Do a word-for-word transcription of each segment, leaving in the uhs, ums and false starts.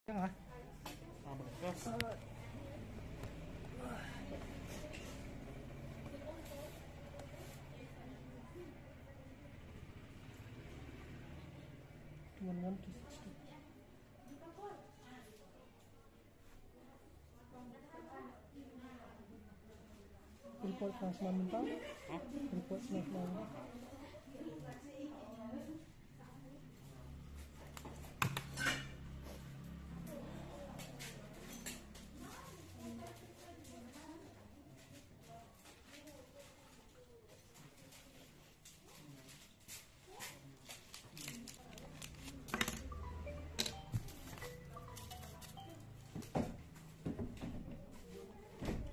Yang ah. Ah, bagus. Two one one two six two. Report ka snem mynta. Report snem mynta.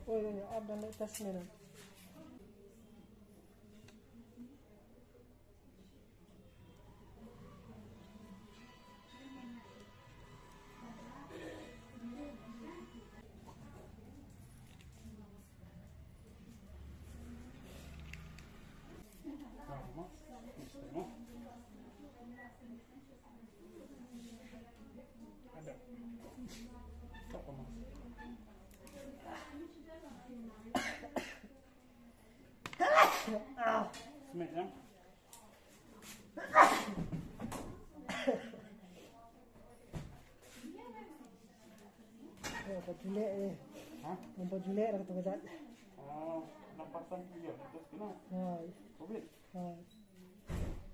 Oi, oi, ap dan leh test ni na. Smek, ya? Oh, ba ju leh eh. Ha? Ba ju leh lah tu kejat. Oh, nampak san dia, terus kena. Hai. Covid. Hai.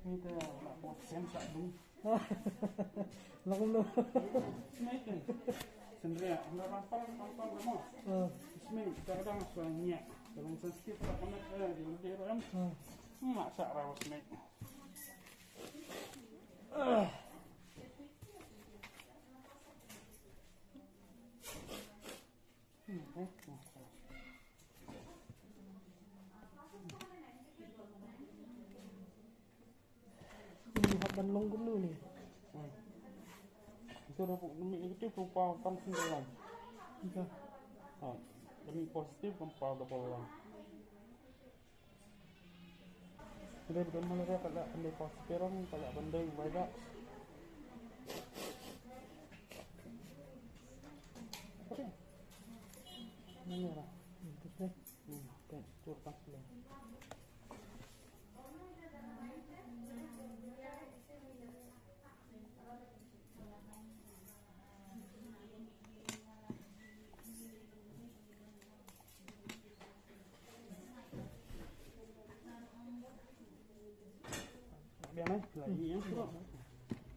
Ni tu nak buat sem tak dulu. Lagu lu. Smek ni. Sendiri, anda rampal, rampal nama. Ah. Smek, kadang-kadang suara nyak. Kalau sensitif tak kena, eh, dia lebih ram. Ah. Mak sak rawa smek. Ni hap ban long kumno ni. Hmm. Itu dah pu-, demi itu tu pa kam sendirian. Iya. Ha, demi positif kan pa double long. Dei ba don malaria ka lah ban dei falciparum, ka lah ban dei vivax. Okey. Ni lah. Hmm, okey. Hmm, okey. Tur tak boleh. Biang eh, lagi yang tu.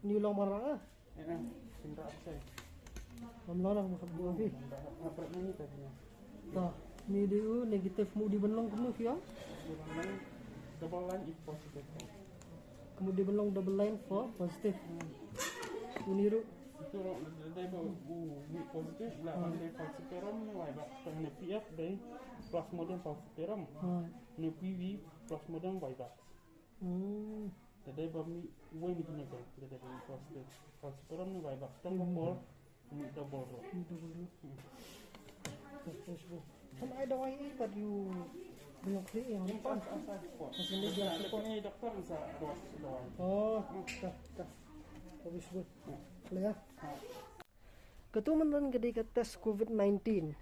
Ni long marang ah. Eh, eh, sindra apa saya? Ngam long ah, bukan bukan sih. Apa ni tadi? Tah, ni dei u negative, mut dei ban long kumno phi ong? Double line if positive. Ka mut dei ban long double line for positive. Uni ruh. Itu ruh dei ba u mih positive, lah ban dei falciparum ne vivax. Tang ne P F dei Plasmodium falciparum. Ha. Ne P V Plasmodium vivax. Hmm. Te dei ba mih uwei na kine ki, te dei ba mih positive. Falciparum ne vivax. Tang ba por Ni double row. Ni double row. Hmm. Double row. Kan ai dawai eh pat ïa ba ïong khlieh ïa. Ni pas asal support. Pas ni dia support. Ni doktor sa dawai. Oh, dah, dah. Habis buat. Boleh ya? Katu mynta ka dei ka test covid nineteen.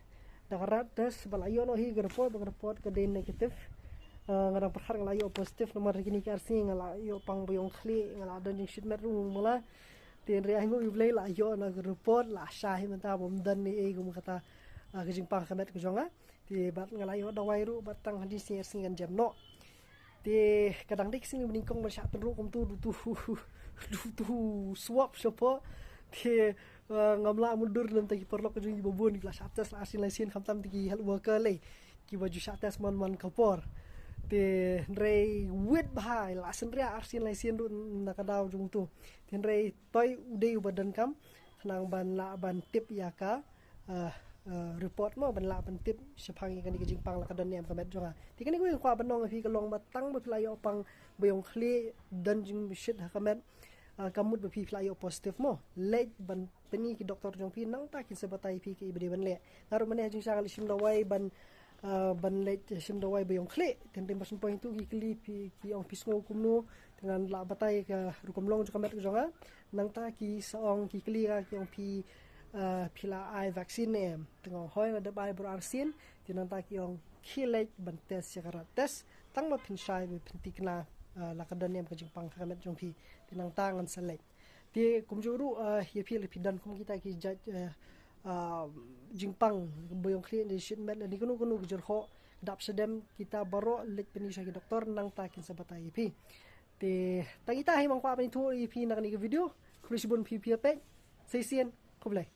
Da ka rat test ba la ïoh noh hi ka report, ba ka report ka dei negative. Ah, nga dang pyrkhat nga la ïoh positive namar kine ki ar sngi nga la ïoh pang ba ïong khlieh, nga la don jingshit met ruh mala. Te hynrei ai nguh ïa U Blei la ïoh na ka report, la shah hi mynta bym don ei ei kum kata, ah, ka jingpang ka met ka jong nga. Te bad nga la ïoh dawai ruh bad tang hadien shi sngi kan jem noh. Te ka dang dei ka sngi ba nyngkong ban shah pynrung kumtu, dutu, dutu swab shapoh. Te, ah, ngam lah mutdur namar ki paralok ka jong ngi ba bun ki la shah test la arsien laisien, khamtam te ki health worker lei kiba ju shah test man man ka por. Te hynrei wit bha la synria arsien laisien ruh na ka daw jong utu. Te hynrei Toi u dei uba donkam khnang ban lah ban tip ïa ka, eh, eh, report mo, ban lah ban tip shaphang ïa kane ka jingpang la ka don ne em ka met jong nga. Te kane kawei nga kwah ban ong ïa phi ka long ba tang ba phi la ïoh pang ba ïong khlieh, don jingshit ha ka met, eh, ka mut ba phi phi la ïoh positive mo. Leit ban pyni ki doktor jong phi nangta kin sa batai ïa phi kaei ba dei ban leh. Nga ruh mynne ha jingshisha nga la shim dawai ban ah, ban leit shim dawai ba ïong khlieh. Te hynrei ba sngewbha tu ki kylli phi, ki ong phi sngew kumno. Te ngan lah batai ka rukom long jong ka met ka jong nga. Nangta ki sa ong ki kylli nga ki ong phi, uh, phi la ai vaccine ne em. Te nga ong hooid nga dep ai baroh arsien. Te nangta ki ong khie leit ban test ïa ka rat test. Tang ba phin shai ba phin thikna, uh, la ka don ne em ka jingpang ha ka met jong phi. Te nangta ngan sa leit. Te kumjuh ruh, uh, ïa phi la phi don kum kita ki jait, uh, uh, jingpang ba ong khlieh ne shit met la ne kano kano ka jyrhoh, dap shadem, kita baroh leit pyni sha ki doktor nangta kin sa batai ïa phi. Te tang ita hi, nga kwah ban ïathuh ïa phi na kane ka video. Khublei shibun phi phi ïa peit. Sa shisien, khublei.